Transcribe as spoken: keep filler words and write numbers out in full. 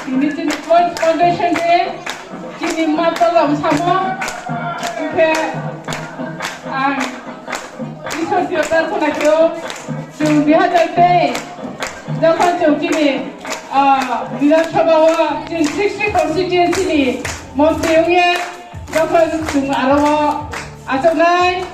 Tini chini first foundation day, chini ma tola samo, hwnkhe ang Isor tio prarthana khlai-o, chwng dui hazar teis, jokhon chwng chini, ah, Bidhan Sabha o chini sixty constituency ni montri wngya, jokhon chwng aro o achuknai,